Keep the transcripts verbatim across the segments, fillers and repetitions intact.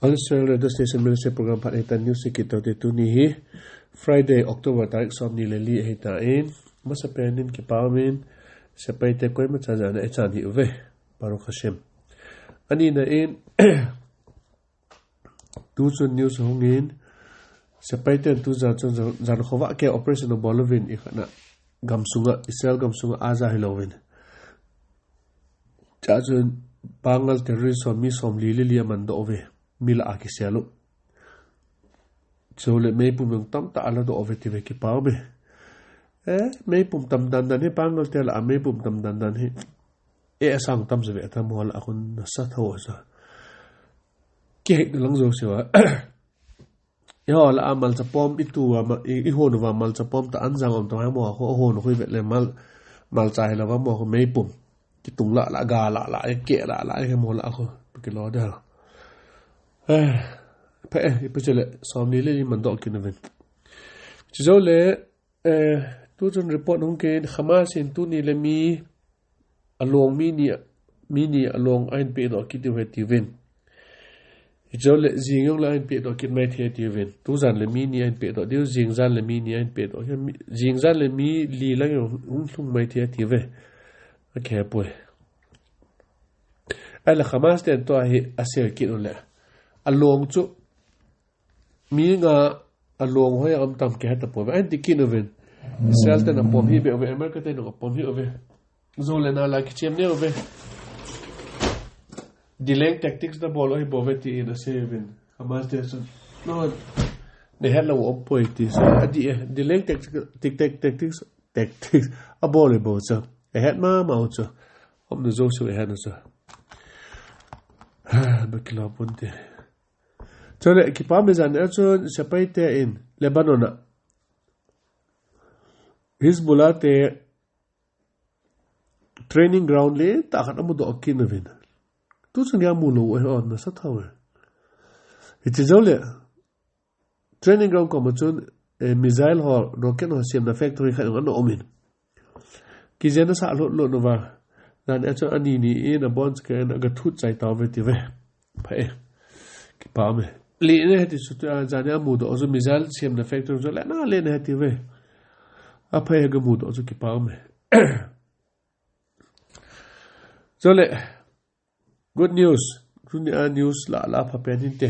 All Israel Radio Station Ministry Program phat ahitan news hi kitoh te tuni hi Friday, October tarik som ni le li ahitan, masapen in kipa umin, sepai te koima cha jana ichan hih uve, Baruch Hashem. Ani na in, tu chun news hung in, sepai ten tu jan chun jan, jan khovah keh operation abol uvin i khatna gam sunga, Israel gam sunga aja hilouvin. Cha chun Pangal terrorist ho mi som li le li aman doh uve, mi lah a kisel u. Chule meipum jong tamtah ala doh uve ti ve, kipa ume. Eh, meipum tam dan dan hi Pangal te lah a meipum tam dan dan hi. Eh, asang tam se ve ta mo lah a khun nasa tho sa. Kihei na lang jo se va. Eiho lah a malcha pom i tu uva ma-, i, i hon uva malcha pom ta anjang um ta mai mo khu, hon khu i vet le mal, malcha hilou va mo khu meipum. Kitung lah lah, ga lah lah, keh lah lah, mo lah khu. Kilo de. Eh, pha e, ipi chule, som li le li man doh kit uvin. Chujou le, eh, tu chun report hung kit in, Hamas in tuni le mi along mi ni, mi ni along ahin pehdoh kit diu ahi tiuvin. Hichule jing jong le ahin pehdoh kit mai thei tiuvin. Tu jan le mi ni ahin pehdoh diu, jing jan le mi ni ahin pehdoh. Mi, jing jan le mi li lang jong hung lhung mai thei tiuve. Akhe poi. Ahile Hamas ten tua hi asei kit u le. Along chu mi nga along hoi a um tam kihe tapouve. Ahin ti kit uvin. Israel ten apom hih beh uve, America ten apom hih uve. Jou le na la kichem ne uve. Delaying tactics nabol u ahi bouve tin asei uvin. Hamas te chun. No. Nahet lou um poi ti sa. Adih e. Delaying tactics, tic-, tac-, tactics, tactics. Abol u bou chu. Ahet mama u chu. Umna jouse ahet u chu. Ba kilo pon te. Chule, kipa ume, jan a chun sepai te in Lebanon a Hezbollah te training ground letah khat amudoh kit uvin. Tu chun gei amu lou u ahi, nasa tho e. Hiche jou le, training ground koma chun, eh, missile ho, rocket ho semna factory khat jong ana um in. Kijen asah lhut lhut uva. Jan a chun ani ni in abon cheh in aga thut chai tauve tiuve. Pha e. Kipa ume. Lena ahi ti chu, jan a amudoh chu missile semna factory chu lena, lena ahi tiuve. Apha e, aga mudoh chu kipa ume. Chule, good news. Tunia news lah lah phapen hinte.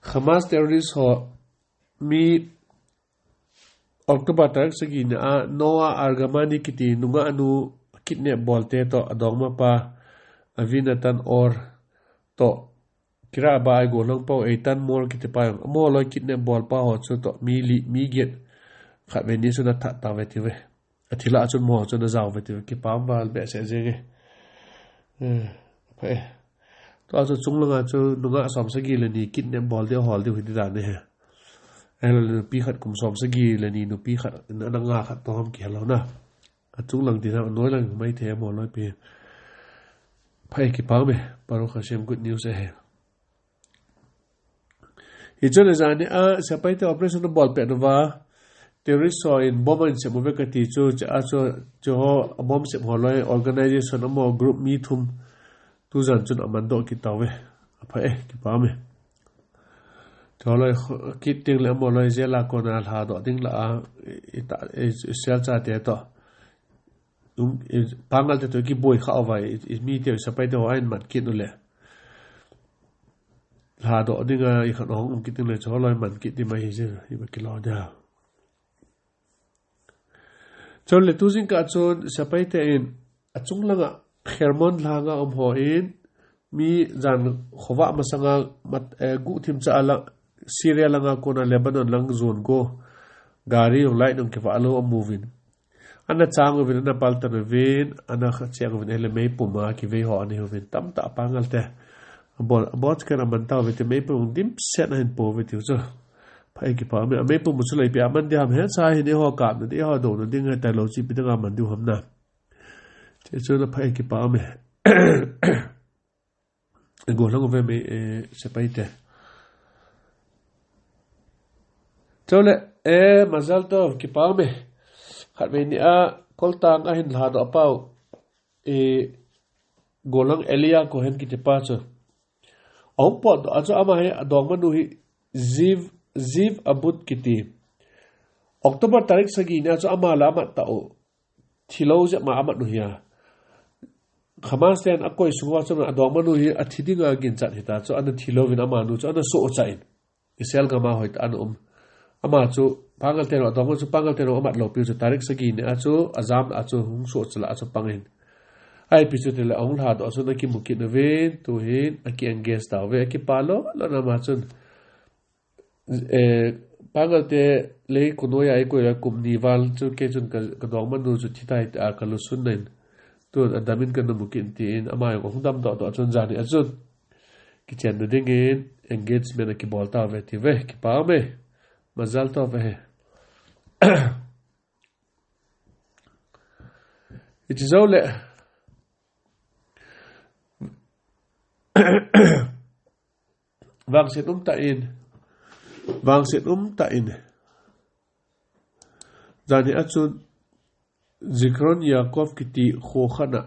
Hamas terrorist ho mi October tarik sagi ni a Noa Argamani kiti nungah nu kidnap bol te toh adongmapa Avinatan Or toh Kira a ba a golhang pau Eitan Mor kiti pa jong, amaho loi kidnap bolpa ho chu toh mi li, mi get khatvei ni chun athat tauve tiuve. Athi lah a chun amaho chun ajao uve tiuve, kipa um val behseh jeng e. Eh, pha e. Tua chu chunglanga chu nungah som sagi le ni kidnap bol diu, hol diu hiti dan ahi. Ahilou le nupi khat kum som sagi le ni, nupi khat, na, na nga khat toh ham kihelou na. Achunglang ti sa, anoi lang mai thei amaho loi pi. Pha e, kipa ume, Baruch Hashem, good news ahi. Hichun ajani a sepai te operation abol pet uva, terrorist ho in bomb ahin sem uve kati chu, chea chu, chuho bomb sem ho loi organization amaho group mi thum tujan chun aman doh kit tauve. Apha e, kipa ume. Chuho loi kit ding le amaho loi jail a kona lhadoh ding lah a, i, i ta, i, Israel chate toh. Um, i, Pangal te toh kiboi kha uva, i, i, mi te, sepai te ho ahin man kit u le. Lhadoh dinga, i khat hung um kit ding le, chuho loi man kit ding mai hi je, iba kilo dia. Chule tu jingkah chun, sepai te in, achung langa, Hermon lhanga um ho in, mi jan khovah masanga mat, eh, guhthim cha a la, Syria langa kona Lebanon lang jon go, gari jong light jong kivah lou amu uvin. Ana chang uvin, ana paltan uvin, ana kha cheng uvin, ahile meipum a kivei ho ana hi uvin, tamtah Pangal te. Abol, abol cheh in aman tauve ti, meipum dimset ahin po uve tiu chu. Pha e, kipa ume, ameipum chu lei ipi a man ding ham, hiche hi eiho kapna ding, eiho douna ding, hitia lou chu ipi dinga man diu ham na. Hiche chu na pha e, kipa ume. Golhang uve mei, eh, sepai te. Chule, eh, Mazal Tov, kipa ume. Khatvei ni a, koltang ahin lhadoh pau. Eh, golhang Elia Cohen kiti pa chu. Ahung potdoh a chu ama hi adongmanu hi Ziv, Ziv Abud kiti. October tarik sagi ni a chu ama la amat tau. Thilou jep ma amat u hi a. Hamas ten akoi sung uva chu adongmanu hi athi dinga ginchat hita chu ana thilouvin amanu chu ana sohcha in. Israel gam a hoitah a ana um. Ama chu Pangal ten adongmanu chu Pangal ten amat lou piu chu tarik sagi ni a chu ajam a chu hung sohcha la a chu pangin. Ipi chu tile ahung lhadoh a chu ana kimu kit uvin tuhin aki engage tauve, akipa lou lou na ama chun. Eh, Pangal te lei kunoi a ikoi a kum ni val chu kei chun ka, kadongmanu chu thitai ta a kalusun nain. Tun adamin kana mu kit in tin ama jong ahung damdoh doh a chun jani a chun kichenna dingin engagement akibol tauve tiuve, kipa ume. Mazal tov ahi. Hiche jou le vangset umtah in, vangset umtah in. Jani a chun Zichron Yaakov kiti kho khat a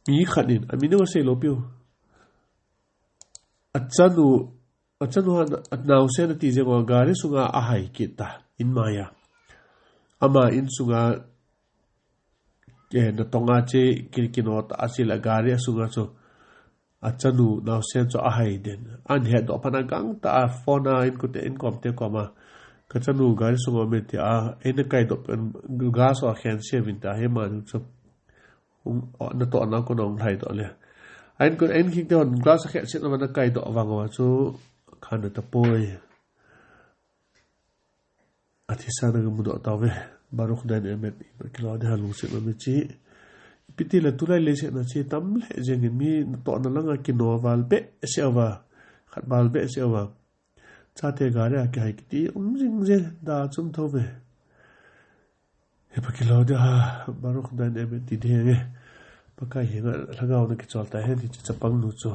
mi khat in, amin asei lou piu. Achanu, achanu a, anaosen ati jeng uva gari sunga ahai kit ta, in maiya. Ama in sunga, eh, natong a che, ki, kino ta a che le gari a sunga chu. Achanu naosen chu ahai den. Ahin hetdoh phat a gangtah a phone a inkote, inkom te koma. Kachanu gari sunga ume tia, eina kaidoh pen, glass a khen se uvin tia, hi manu chu. Hung, o, natohna a kon a hung lhaidoh le. Ahin kon, ahin khing te hon glass a khen se uva ana kaidoh vang uva chu, khan atapoi. Athisan a kamudoh tauve. Baruch Dayan Emet, ipi kilo ding ham lungset um e chi. Ipi tile tulai leiset a chi tam lheh jeng in mi natohna langa kino val behseh uva. Khat val behseh uva. Chate gari a kihai kiti um jing je da chum thou ve. Ipi kilo ding ham, Baruch Dayan Emet ti ding e. Pakai henga lhagao na kichol ta hen ti chapang nu chu.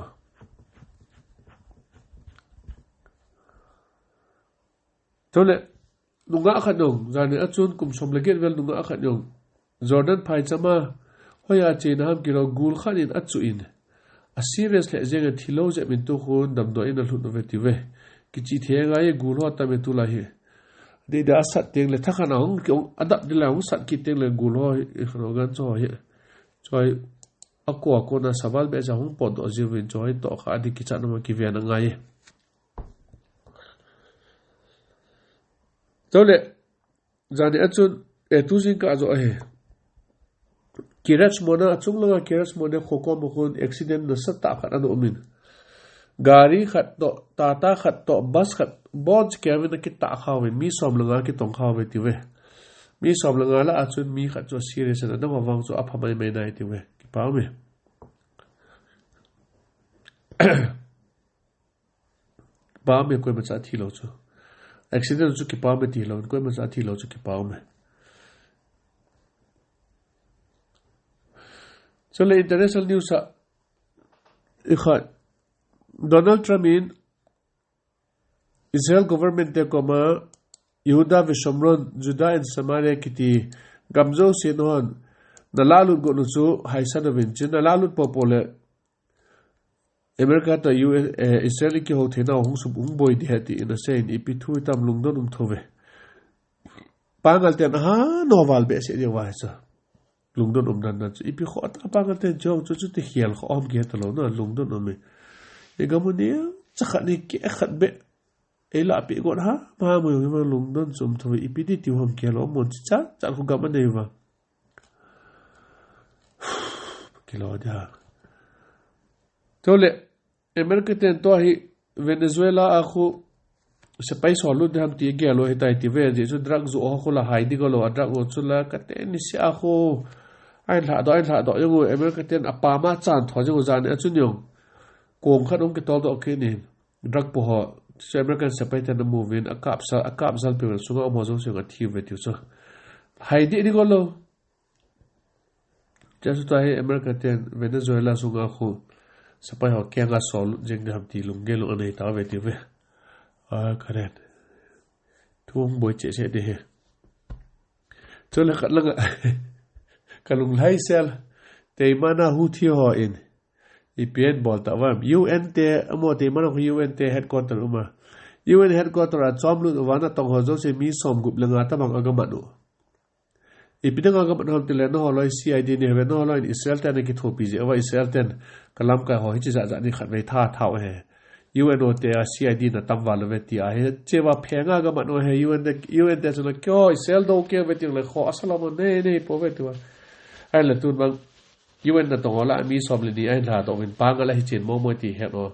Chule, nungah khat jong, jani a chun kum som le get vel nungah khat jong. Jordan phaicham a, hoiya chena ham kilou gul khat in achuh in. A serious lheh jeng a thilou jep in tukhun damdoh in alhut uve tiuve. Kichih thei angai e gul ho atam e tulai hi. Dei dei a sat teng le thakhat a hung, hung, adap ding le hung sat kit teng le gul ho hi, hi khat organ chu hi. Choi, ako, akona saval behseh a hung potdoh jiuvin choi toh kha ding kichat na ma kiven angai e. Chule, jani a chun, eh, tu jingkah joh ahi. Kiryat Shmona, achung langa Kiryat Shmona kho koma khun accident nasatah khat ana um in. Gari khat toh, Tata khat toh, bus khat, bon chikevin akitah kha uvin, mi som le nga kitong kha uve tiuve. Mi som le nga lah a chun mi khat chu serious in, adang ho vang chu apha mai mai nai tiuve. Kipa ume. Kipa ume koimacha thilou chu. Accident chu kipa ume tilou, koimacha thilou chu kipa ume. Chule international news a, ikhat, Donald Trump in Israel government te koma Yehuda ve Shomron, Judah and Samaria kiti gam jouse nahon nalahlut got u chu haisan uvin, chun nalahlut popo le America toh U S, eh, Israel kihou theina hung sum hung boi ding ahi tin asei in ipi thu hitam lungdon um thou ve. Pangal ten ahin val behseh diu ahi chu. Lungdon um dan dan chu. Ipi kho ta Pangal ten jong chu chuti khel kho um kit talou na lungdon um e. Igam u ni cha khat ni keh khat beh. Eilahpeh got ham, ham u jong hi vang lungdon chu um thou ve. Ipi ti tiu ham kihel um mon chi cha, cha khu gam anei uva. Kilo dia. Chule, America ten tua hi Venezuela a khu sepai sol lut ding ham ti gel u ahitai tiuve, ajeh chu drug joh ho khu la hai ding lou, a drug joh chu la kate niseh a khu ahin lhahdoh, ahin lhahdoh jong u America ten apam a chan tho jong u jani a chun jong. Kong khat hung kitoldoh kit in. Drug po ho, chu American sepai ten amu uvin, akap sal, akap sal peh uvin, sunga um ho jouse jong athi uve tiu chu. Hai ding ding lou. Chu chu tua hi America ten Venezuela sunga khu sepai ho kenga sol lut jeng ding ham ti lunggel anei tauve tiuve. A, Karen. Thu hung boi cheh cheh ding ahi. Chule khat langa. Ka lunglhai sel. Teimana Houthi ho in Ipi abol tauvam. U N te, amaho te, mana U N te headquarter uma. U N headquarter a chomlut uva natong ho jouse mi som gup le nga tabang aga mat u. Ipi dinga aga mat u ham tile, nangho loi C I D nahiuve, nangho loi Israel ten ana kithopi jeh uva Israel ten kalamkai ho hiche jat jat ni khatvei tha tha u ahi. U N o te a C I D natam val uve ti ahi. Chea phenga aga mat u ahi, U N te, U N te chun keiho Israel dou kei uve ti le kho asa lama nei nei pouve tia. Ahinla tun bang U N natong ho lah a mi som le ni ahin lha doh uvin, pangal ahi chen momo ti het u.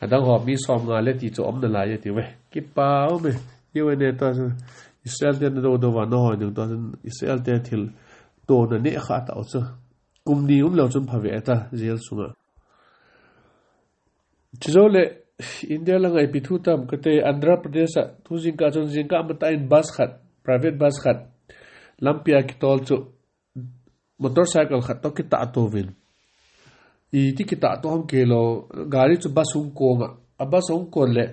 Adang ho mi som nga le ti chu um nalai e tiuve. Kipa ume. U N te toh chun Israel te nadou dou uva nangho ding toh chun Israel te thilto naneh kha tau chu. Kum ni um leu chun phave ta jail sunga. Chujou le India langa ipi thu tam kate, Andhra Pradesh a tu jingkah chun jingkah matah in bus khat, private bus khat lampia kitol chu motorcycle khat toh kitah touvin. Iti kitah to ham kei lou, gari chu bus hung kong a, a bus hung kon le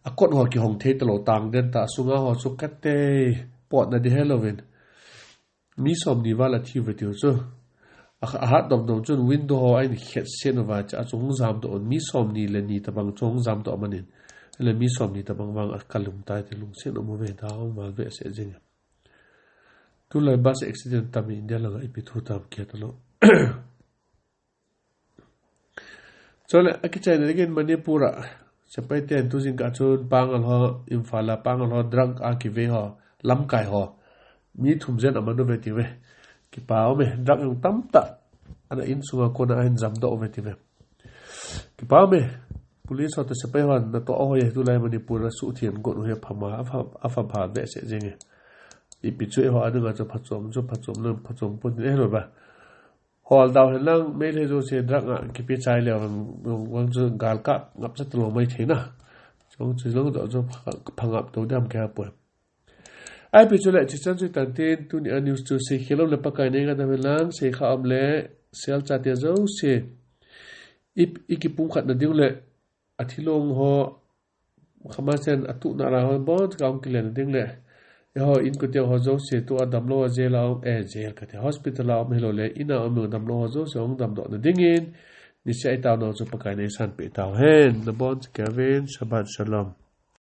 akot ho kihong thei talou tang den ta, asunga ho chu kate potna di helouvin. Mi som ni val athi uve tiu chu. A, ahat dom dom chun window ho ahin khet sen uva, chua chu hung jam doh un, mi som ni le ni tabang chu hung jam doh manin. Le mi som ni tabang vang akalum tai ti lungset um uve, da hung val ve se jing. Tulai bus accident tam India langa ipi thu tam kei talou. Chule akichaina dingin Manipur a sepai ten tu jingkah chun pangal ho, Imphal a pangal ho, drug a kivei ho, lamkai ho mi thum jen aman uve tiuve. Kipa ume, drug jong tamtah ana insunga kona ahin jam doh uve tiuve. Kipa ume, police ho toh sepai hon natoh hoi e, tulai Manipur a suhtheng got u hi aphama, apha, apha pha ve se jing e. Ipi chu eiho a dinga chu phachom chu phachom lou, phachom pon e lou ba. Hol dau hen lang, Meitei jouse drug a kipe chai leu vang, vang chu gal kap ngap chet lou mai thei na. Chong chu jong chu pha, pha ngap tou dam kei ha poi. Ipi chu le chichan chu tan tin, tuni a news chu sei khel lou le Pakai nei ngah dam hen lang, sei kha um le, Israel chate jouse i, i kipumkhat na ding le, athilong ho, Hamas ten atuhna lai ho bon kah hung kile na ding le, eiho inkote ho jouse tua damlou a jail a um, eh, jail kati, hospital a um hilou le, in a um damlou ho jouse hung damdoh na dingin, niseh a itaonau chu Pakai in eisanpeh tau hen. Nabon chauvin, Shabbat Shalom.